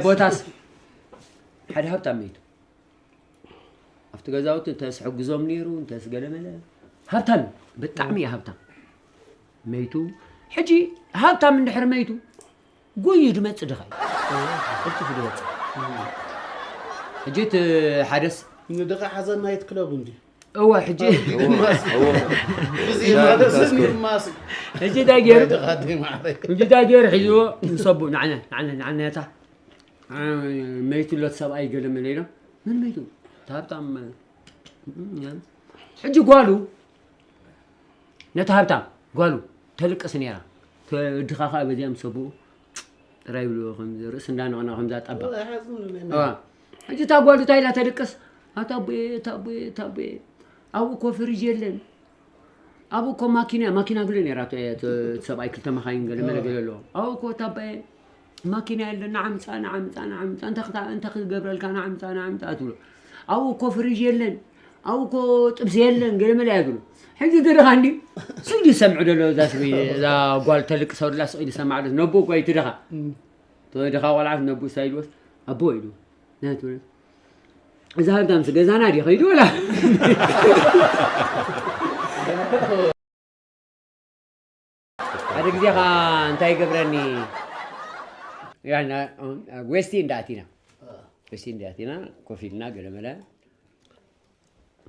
ቦታስ ሓደ ሃብታም መይቱ ኣብቲ ገዛውቲ እንተስ ሕግዞም ነይሩ እንተስ ገለመለ ሃብታም እዩ። ብጣዕሚ እዩ ሃብታም። መይቱ ሕጂ ሃብታም እንድሕር መይቱ ጉዩ ድመጽእ ድኻ እዩ። ቅልጥፉ ድመጽእ። ሕጂ እቲ ሓደስ ንድኻ ሓዘና የትክለቡ እንዲ እወ ሕጂ ብዚ ማለት ስኒ ማሲ ሕጂ እንታይ ገይሩ ድኻ ዲ ማዕረይ ሕጂ እንታይ ገይሩ ሒዝዎ ንሰቡ ንዓነ ንዓነ ንዓነ ነታ መይቱ ለት ሰብኣይ ገለ መለ ኢሎም መን መይቱ? እቲ ሃብታም ሕጂ ጓሉ ነቲ ሃብታም ጓሉ ተልቅስ ነይራ። ድኻ ከዓ በዚኣ ምስ ሰብኡ ጥራይ ይብልዎ ከም ርእሲ እንዳነቕነቐ ከምዛ ጠባ እዋ። ሕጂ እታ ጓሉ እንታይ ኢላ ተልቅስ? ኣታ ኣቦየ እታ ኣቦየ እታ ኣቦየ ኣብኡ እኮ ፍሪጅ የለን ኣብኡ እኮ ማኪና ማኪና ግለ ነይራ እቲ ሰብኣይ ክልተ መኻይን ገለ መለ ገለ ኣለዎ ኣብኡ እኮ እታ ኣባየ ማኪና የለን ንዓምፃ ንዓምፃ ንዓምፃ እንተ ክገብረልካ ንዓምፃ ንዓምፃ ትብሎ ኣብኡ እኮ ፍሪጅ የለን ኣብኡ እኮ ጥብሲ የለን ገለ መለ እያ ትብሎ ሕጂ ትድኻ እንዲ ስእሊ ዝሰምዑ ደሎ እዛ ስበይ እዛ ጓል ተልቅሰ ወላ ስቕ ኢሉ ዝሰማዕ ዶ ነቦ እኮ እዩ ትድኻ ተወድኻ ቆልዓት ነቦ ሳይድዎስ ኣቦ ኢሉ ናይ ትብሎ እዚ ሃብታም ስ ገዛና ድዩ ከይዱ ወላ ሓደ ግዜ ኸዓ እንታይ ይገብረኒ ዌስቲ እንዳኣቲና ዌስቲ እንዳኣቲና ኮፍ ኢልና ገለመለ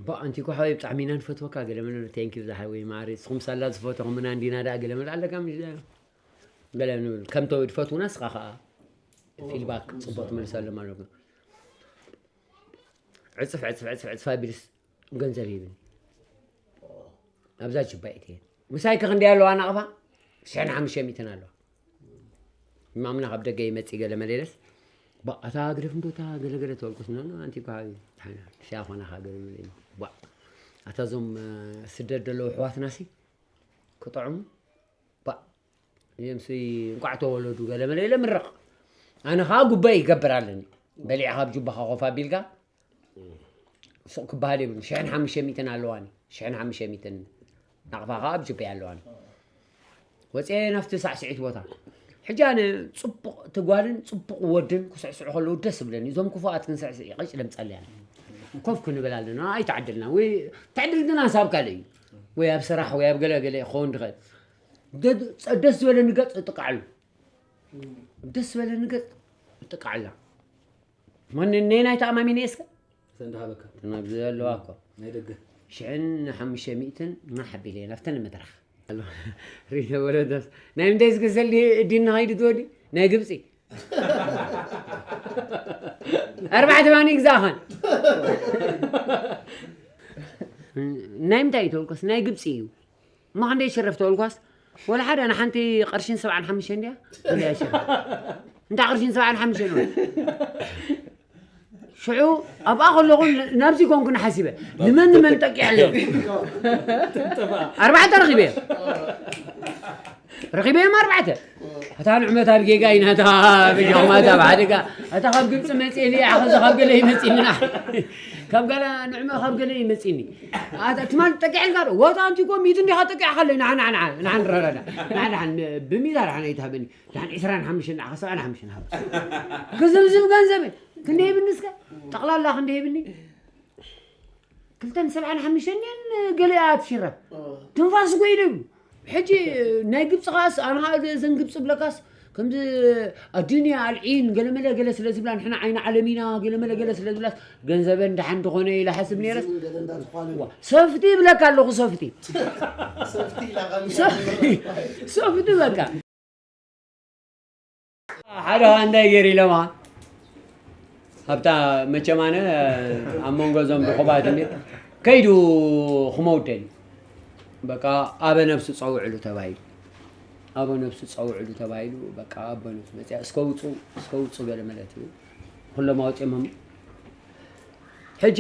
ባ ኣንቲ ኮ ሓወይ ብጣዕሚ ኢና ንፈትወካ ገለመለ ቴንኪ ዝሓወይ ማሪ ንስኹም ሳላ ዝፈተኹምና እንዲና ደኣ ገለመለ ኣለካ ምሽ ገለ ንብል ከምቶ ድፈትውና ስኻ ኸዓ ፊድባክ ፅቡቅ ትመልሰሎም ኣለካ ዕፅፍ ዕፅፍ ዕፅፍ ዕፅፍ ኣቢልስ ገንዘብ ይብኒ ኣብዛ ጅባይ እትየ ምሳይ ከ ክንደይ ኣለዋ ናቕፋ ሽሕን ሓሙሽተ ሚእትን ኣለዋ ማምና ካብ ደገ ይመፅእ ገለ መሌለስ ባእ ኣታ ግደፍ እንዶ እታ ገለገለ ተበልኩስ ኖ ኖ ኣንቲ እኮ ሓቢ ሓና ሻ ኮናኻ ገለ መሌ ባእ ኣታ እዞም ስደት ዘለዉ ኣሕዋትና ሲ ክጥዕሙ ባእ እዮም ሲ እንቋዕ ተወለዱ ገለ መሌ ኢለ ምርቕ ኣነ ኸዓ ጉባኤ ይገብር ኣለኒ በሊዕኻ ኣብ ጁባኻ ኮፍ ኣቢልካ ሱቕ ክበሃል የብሉን። ሽሕን ሓሙሽተ ሚእትን ኣለዋኒ። ሽሕን ሓሙሽተ ሚእትን ናቕፋ ኸዓ ኣብ ጁበይ ኣለዋኒ። ወፅየ ናብቲ ሳዕስዒት ቦታ። ሕጂ ኣነ ፅቡቕ እቲ ጓልን ፅቡቕ ወድን ክስዕስዑ ከለዉ ደስ ዝብለኒ። እዞም ክፉኣት ክንስዕስዕ እዩ። ቐጭ ኢሎም ፀልያና። ኮፍ ክንብል ኣለና። ኣይተዓደልናን። ወይ ተዕድልትና ሳብ ካልእ እዩ። ወይ ኣብ ስራሕ ወይ ኣብ ገለ ገለ ክኸውን ድኽእል። ደስ ዝበለኒ ገፅ እጥቃዓሉ። ደስ ዝበለኒ ገፅ እጥቃዓላ። መን ነናይ ተኣማሚነ እስከ ሰንዳሃበካ ናብ ዘለዋ እኮ ናይ ደገ ሽሕን ሓሙሽተ ሚእትን ማሕ ኣቢለ እየ ናብተን መድረኽ ሪነ ወለደስ ናይ ምንታይ ዝገዘል ዲን ንኸይዱ ትወዲ ናይ ግብፂ ኣርባዕተ ባኒ ግዛእኸን ናይ ምንታይ እዩ ተልኮስ ናይ ግብፂ እዩ እሞ ክንደይ ሽረፍ ተበልኳስ ወላ ሓደ ንሓንቲ ቅርሽን ሰብዓን ሓሙሽተን ድያ እንታይ ሽረፍ እንታይ ቅርሽን ሰብዓን ሓሙሽተን ሽዑ ኣብኣ ከለኹ ናብዚ ኮንኩ ንሓሲበ ንመን ንመን ጠቂዐ ኣለኹ ኣርባዕተ ረኺበ ረኺበዮም ኣርባዕተ እታ ንዕመት ኣብ ጌጋ ኢና እታ በጃኹማ እታ ብሓደጋ እታ ካብ ግብፂ መፅእኒ እያ ከዚ ካብ ገለ ይመፅእኒ ካብ ገለ ንዕመ ካብ ገለ ይመፅእኒ ትማል ጠቂዐልካ ዶ ወታ ኣንቲ ኮ ሚት እንዲኻ ጠቂዕካ ኣለይ ንዓ ንዓ ንዓ ንዓ ንረዳዳ ንዓ ንዓ ብሚዛ ንዓ ይትሃበኒ ድሓን ዕስራን ሓሙሽተን ንዓኻ ሰብዓን ሓሙሽተን ሃብ ክዝብዝብ ገንዘበይ ክንደይ ይብኒ እስከ ጠቕላላ ክንደይ ይብኒ ክልተን ሰብዓን ሓሙሽተን እየን ገሊኣ ትሽረፍ ትንፋስ ጎይሉ ይብሉ ሕጂ ናይ ግብፂ ከዓስ ኣነ ከዓ እዘን ግብፂ ብለካስ ከምዚ ኣዱንያ ኣልዒን ገለመለ ገለ ስለ ዝብላ ንሕና ዓይኒ ዓለም ኢና ገለመለ ገለ ስለ ዝብላስ ገንዘበን ደሓን ዝኾነ ኢለ ሓስብ ነይረስ ሰፍቲ ይብለካ ኣለኹ ሰፍቲ ሰፍቲ በቃ ሓደ ኸዓ እንታይ ገይሩ ኢሎማ ሃብታ መቸም ኣነ ኣብ መንጎ እዞም ድኹባት እንዲ ከይዱ ክመውት ደልዩ በቃ ኣበ ነብሱ ፀውዕሉ ተባሂሉ ኣበ ነብሱ ፀውዕሉ ተባሂሉ በቃ ኣበ ነብሱ መፅያ እስከ ውፁ እስከ ውፁ ገለ መለት ኩሎም ኣውፅኦም ሕጂ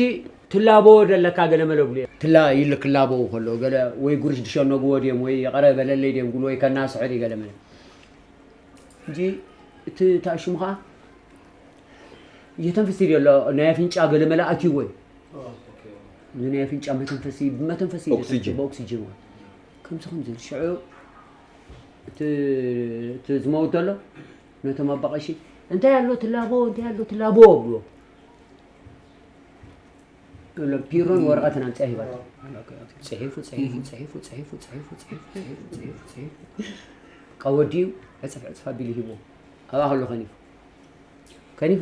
ትላበዎ ደለካ ገለ መለ ብሉ ትላ ይል ክላበው ከሎ ገለ ወይ ጉርሽ ድሸነግዎ ድዮም ወይ የቀረ በለለይ ድዮም ጉል ወይ ከናስሐ ድዩ ገለ መለ ሕጂ እቲ ታሽሙ ከዓ የተንፍስ ድዮ ኣሎ ናይ ኣፍንጫ ገለ መለ ኣትይዎ እዩ እዚ ናይ ኣፍንጫ መተንፈሲ ብመተንፈሲ እዩ ኦክሲጅን። ዘተንፍስ ብኦክሲጅን ወይ ከምዚ ከምዚ ሽዑ እቲ እቲ ዝመውት ዘሎ ነቶም ኣባቐሺ እንታይ ኣሎ ትላቦ፣ እንታይ ኣሎ ትላቦ ብሎ። ሎም ፒሮን ወረቐትን ኣምፅኣ ሂባቶ። ፅሒፉ፣ ፅሒፉ፣ ፅሒፉ፣ ፅሒፉ፣ ፅሒፉ፣ ፅሒፉ፣ ፅሒፉ፣ ፅሒፉ። ቀወዲኡ ዕፅፍ ዕፅፍ ኣቢሉ ሂብዎ። ኣብኣ ከሎ ከኒፉ። ከኒፉ።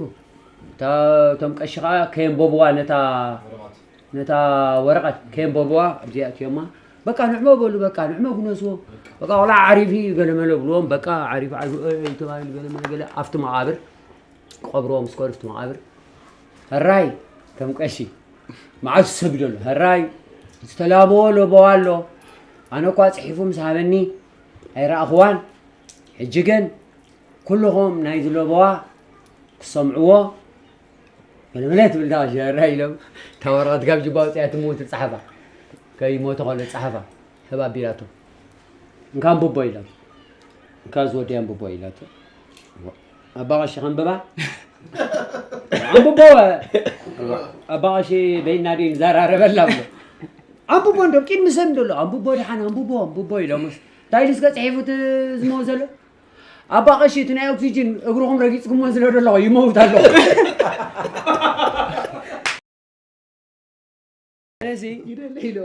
እታ፣ እቶም ቀሺ ኸዓ ከየንበብዋ ነታ፣ ነታ ወረቐት ከየንበብዋ ኣብዚኣ እትዮማ። በቃ ንዕመ በሉ፣ በቃ ንዕመ ግነስዎ። በቃ ቆልዓ ዓሪፉ እዩ ገለመለ ብልዎም። በቃ ዓሪፉ፣ ዓሪፉ፣ እ፣ እ፣ ተባሂሉ ገለመለ ገለ ኣብቲ መቓብር ክቐብርዎ ምስ ከዱ ኣብቲ መቓብር፣ "ሕራይ፣ ከም ቀሺ፣ መዓስ ሰብ ደሎ? ሕራይ፣ ዝተላበዎ ለበዋ ኣሎ። ኣነ እኳ ጽሒፉ ምስ ሃበኒ ኣይረኣኽዋን። ሕጂ ግን ኩልኹም ናይዚ ለበዋ ክሰምዕዎ" ገለመለ ትብል እታ ቀሺ። "ሕራይ" ኢሎም፣ እታ ወረቐት ካብ ጅባ ኣውፂኣ፣ እቲ ምዉት ዝፀሓፋ፣ ከይሞተ ከሎ ዝፀሓፋ፣ ህብ ኣቢላቶ። "እንካ ኣንብቦ" ኢላቶ። "እንካ ዝወደይ ኣንብቦ" ኢላቶ። ኣባ ቀሺ ከንብባ፣ "ኣንብቦ"፣ ኣባ ቀሺ በይና ደይ ንዘራረበላ ብሎ። "ኣንብቦ" እንዶ ቅድሚ ሰብ እንዶ ኣሎ፣ "ኣንብቦ ደሓን ኣንብቦ፣ ኣንብቦ" ኢሎምስ። እንታይ ኢሉ እስከ ፅሒፉ እቲ ዝመው ዘሎ? "ኣባ ቀሺ እቲ ናይ ኦክሲጅን እግርኹም ረጊፅኩሞ ስለ ዘለኹ ይመውት ኣለኹ።" ስለዚ ይደለ ኢሎ።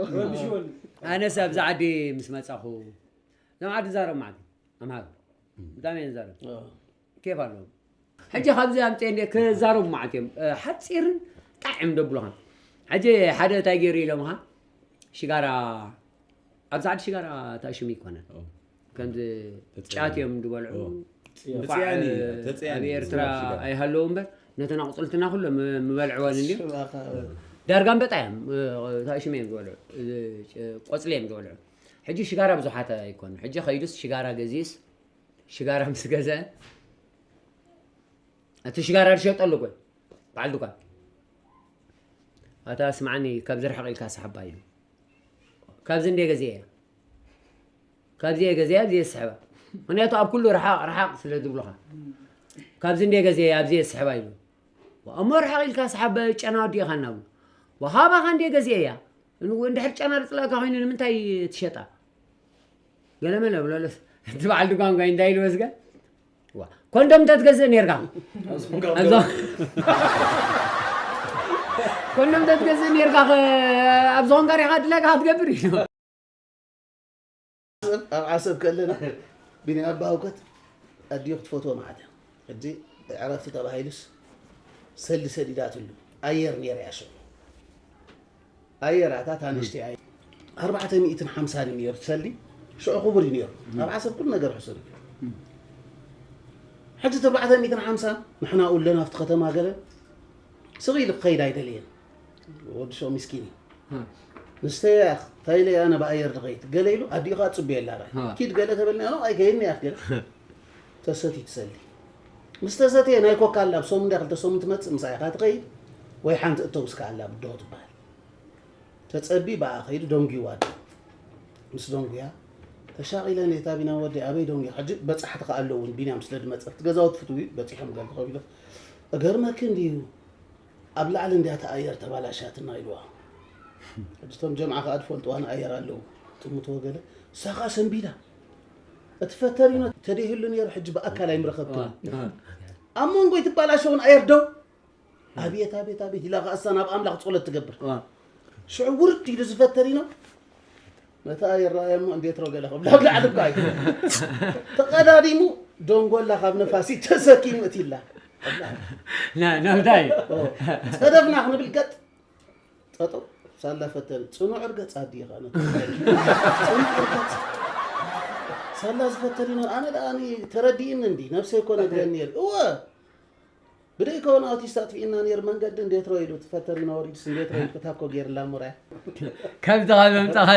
ኣነስ ኣብዚ ዓዲ ምስ መጻኹ፣ እዞም ዓዲ ዛረብ ማለት ኣምሃሩ። ብጣዕሚ እየ ዛረብ። ኬፍ ኣለዎም። ሕጂ ካብዚ ኣምፅኤ እንደ ክዛረቡ ማለት እዮም። እ፣ ሓፂርን ጣዕም ደብሉኻ። ሕጂ ሓደ እንታይ ገይሩ ኢሎምኻ? ሽጋራ፣ ኣብዚ ዓዲ ሽጋራ ታሽሙ ይኮነን። ከምዚ ተጽያኒ። ጫት እዮም ዝበልዑ። ኦ። እንኳዕ ተጽያኒ፣ ተጽያኒ፣ ኣብ ኤርትራ ሽጋራ። ኣይሃለዉ እምበር፣ ነተን ኣቑጽልትና ኩሎም ም-፣ ምበልዕወን እንድዩ። ሽባኻ። ዳርጋ ኣንበጣ እዮም፣ እ፣ ታሽሙ እዮም ዝበልዑ። እ፣ ቆጽሊ እዮም ዝበልዑ። ሕጂ ሽጋራ ብዙሓት ኣይኮኑ። ሕጂ ከይዱስ ሽጋራ ገዚእስ፣ ሽጋራ ምስ ገዘአ፣ እቲ ሽጋራ ዝሸጠሉ እኮ፣ በዓል ዱኳን። ኣታ ስምዓኒ፣ ካብዚ ርሕቕ ኢልካ ስሓባ ኢሉ። ካብዚ እንደ ገዚአ እያ። ካብዚ እየ ገዚአ፣ ኣብዚ እየ ዝስሕባ። ምኽንያቱ ኣብ ኩሉ ረሓቕ፣ ረሓቕ ስለ ዝብሉኻ። ካብዚ እንደ ገዚአ እያ፣ ኣብዚ እየ ዝስሕባ ኢሉ። እሞ ርሕቕ ኢልካ ስሓብ ጨና ወዲእኻ እናብሉ። ወኻባኻ እንደ ገዚአ እያ። እንድሕር ጨና ዝፅላእካ ኮይኑ ንምንታይ ትሸጣ? ገለመለ ብለሎስ፣ እቲ በዓል ድኳን እንታይ ኢሉ መስገን? ዋ፣ ኮንዶም እንተትገዝእ ኔርካ። ኣብዞም ካብ ኣዞ-፣ ኮንዶም እንተትገዝእ ኔርካ፣ ከ-፣ ኣብ ዝኾንካ ሪኻ ድላይካ ክትገብር ኢሉ። ኣብ ዓሰብ ከለና፣ ቢንያም ኣባ ህውከት ኣዲኡ ክትፈትዎ መዓት እያ። ሕጂ ዕረፍቲ ተባሂሉስ፣ ሰልዲ ሰዲዳትሉ። ኣየር ኔር እያ ሽዑ። ኣየራታት ኣንሽቲ ኣየ-፣ ኣርባዕተ ሚእትን ሓምሳን እዩ ነይሩ ሰልዲ። ሽዑ ክቡር እዩ ነይሩ። ኣብ ዓሰብ ኩሉ ነገር ሕሱር እዩ። ሕጂ እቲ ኣርባዕተ ሚእትን ሓምሳን ንሕና ኡለን ኣብቲ ከተማ ገለ ስቕ ኢሉ ክኸይድ ኣይደለየን። ወዲ ሽዑ ሚስኪን እዩ። ንስተያ እንታይ ኢለ ኣነ ብኣየር ድኸይድ ገለ ኢሉ ኣዲኡ ኸዓ ጽቡየላ ራይ። ኪድ ገለ ተበልና፣ "ኖ፣ ኣይከይድን እያ" ገለ። ተሰትዩ ትሰሊ። ምስ ተሰትየ ናይ ኮካ ኣላ ብሶም እንዳ ክልተ ሶም ትመጽእ፣ ምሳይ ኢኻ ትኸይድ ወይ ሓንቲ እተው እስከ ኣላ ብድሆ ትበሃል። ተጸቢ ብኣ ከይዱ ደንጉይዋ ኣሎ። ምስ ደንጉያ፣ ተሻቒለ ነታ ቢና ወዲ ኣበይ ደንጉያ? ሕጂ በጻሕቲ ከኣ ኣለዉ እውን፣ ቢንያም ስለ ዝመጸ፣ እቲ ገዛውቲ ፍትዊ በጺሖም ገለ ተኸቢሎ። "እገርመኪ እንድዩ፣ ኣብ ላዕሊ እንድያ እታ ኣየር ተባላሻትና" ኢልዋ። ሕጂ እቶም ጀምዓ ከኣ ዝፈልጥዋ ንኣየር ኣለዉ። ጥምትዎ ገለ፣ "እሳ ከኣ ሰንቢዳ። እቲ ፈተሪኖ ተደይህሉ ነይሩ፣ ሕጂ ብኣካል ኣይምረኸብክን። ኣብ መንጎ ኣይትባላሸውን ኣየር ደው" ኣቤት፣ ኣቤት፣ ኣቤት ኢላ ኸዓ እሳ ናብ ኣምላኽ ጸሎት ትገብር። ዋ። ሽዑ ውርድ ኢሉ ዝፈተሪኖ፣ ነታ ይረኣየ እሞ እንዴት ሮ ገለ ክብላ ኣብ ላዕሊ እኳ እዩ። ተቐዳዲሙ ደንጎላ ካብ ነፋሲ ተሰኪሙ እትይላ። ና-፣ ናብታይ? ኦ፣ ጸደፍና ክንብል ገጥ፣ ጠጠው፣ ሳላ ፈተሪ፣ ጽኑዕ ርገጽ ኣዲኻ ነታ። ጽኑዕ ርገጽ። ሳላ ዝፈተሪኖ፣ ኣነ ደኣ ኣነ ተረዲእኒ እንዲ፣ ነብሰይ እኮ ነግረኒ ነይሩ። እወ፣ ብደይ ከሆነ ኣውቲስት ኣጥፊእና ነይሩ መንገዲ እንዴት ሮ ኢሉ ትፈተሪ ነው ሪድስ እንዴት ሮ ኢሉ ክታኮ ገይርላ ሙራይ። ከምዚ ካብ ምምጻኻ